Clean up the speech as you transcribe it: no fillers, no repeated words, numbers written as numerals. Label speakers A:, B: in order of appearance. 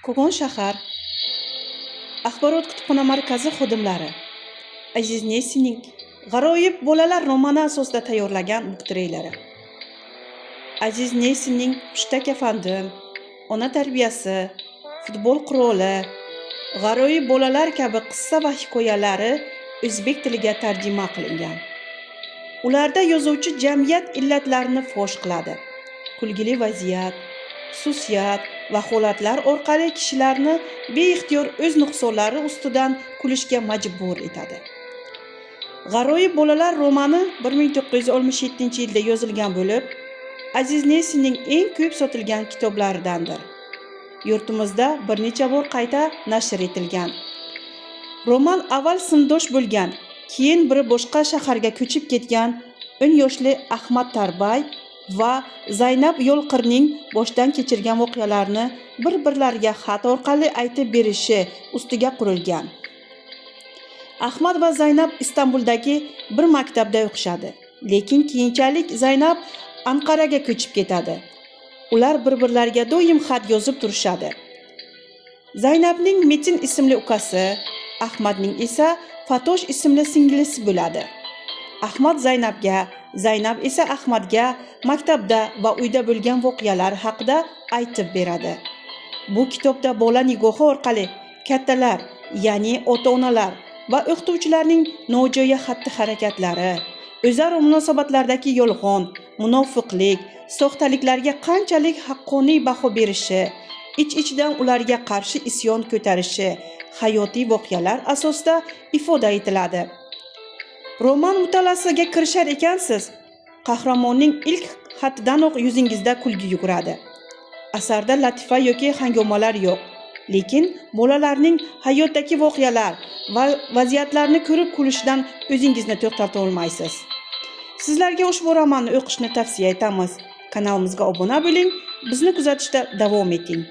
A: Kogon shahar axborot kutubxona markazi xodimlari Aziz Nesinning "G'aroyib bolalar" romani asosida tayyorlagan buktreyleri. Aziz Nesinning "Hushtak afandim", "Ona tarbiyasi", "Futbol qiroli", "G'aroyib bolalar" kabi qissa va hikoyalari o'zbek tiliga tarjima qilingan. Ularda yozuvchi jamiyat illatlarini fosh qiladi. Kulgili vaziyat, xususiyat va holatlar orqali kishilarni beixtiyor o'z nuqsonlari ustidan kulishga majbur etadi. "G'aroyib bolalar" romani 1967-yilda yozilgan bo'lib, Aziz Nesinning eng ko'p sotilgan kitoblaridandir. Yurtimizda bir necha bor qayta nashr etilgan. Roman avval sinfdosh bo'lgan, keyin biri boshqa shaharga ko'chib ketgan 10 yoshli Ahmad Tarbay va Zaynab Yo'lqirning boshdan kechirgan voqealarini bir-birlariga xat orqali aytib berishi ustiga qurilgan. Ahmad va Zaynab Istanbuldagi bir maktabda o'qishadi. Lekin keyinchalik Zaynab Anqaraga ko'chib ketadi. Ular bir-birlariga doim xat yozib turishadi. Zaynabning Metin ismli ukasi, Ahmadning esa Fatosh ismli singlisi bo'ladi. Ahmad Zaynabga, Zaynab esa Ahmadga maktabda va uyda bo'lgan voqealar haqida aytib beradi. Bu kitobda bola nigohi orqali kattalar, ya'ni ota-onalar va o'qituvchilarning nojo'ya xatti-harakatlari, o'zaro munosabatlardagi yolg'on, munofiqlik, soxtaliklarga qanchalik haqqoniy baho berishi, ich-ichidan ularga qarshi isyon ko'tarishi hayotiy voqealar asosida ifoda etiladi. Roman mutolaasiga kirishar ekansiz, qahramonning ilk xatidanoq yuzingizda kulgi yuguradi. Asarda latifa yoki hangomalar yo'q, lekin bolalarning hayotdagi voqealar va vaziyatlarni ko'rib kulishidan o'zingizni to'xtata olmaysiz. Sizlarga ushbu romanni o'qishni tavsiya etamiz. Kanalimizga obuna bo'ling, bizni kuzatishda davom eting.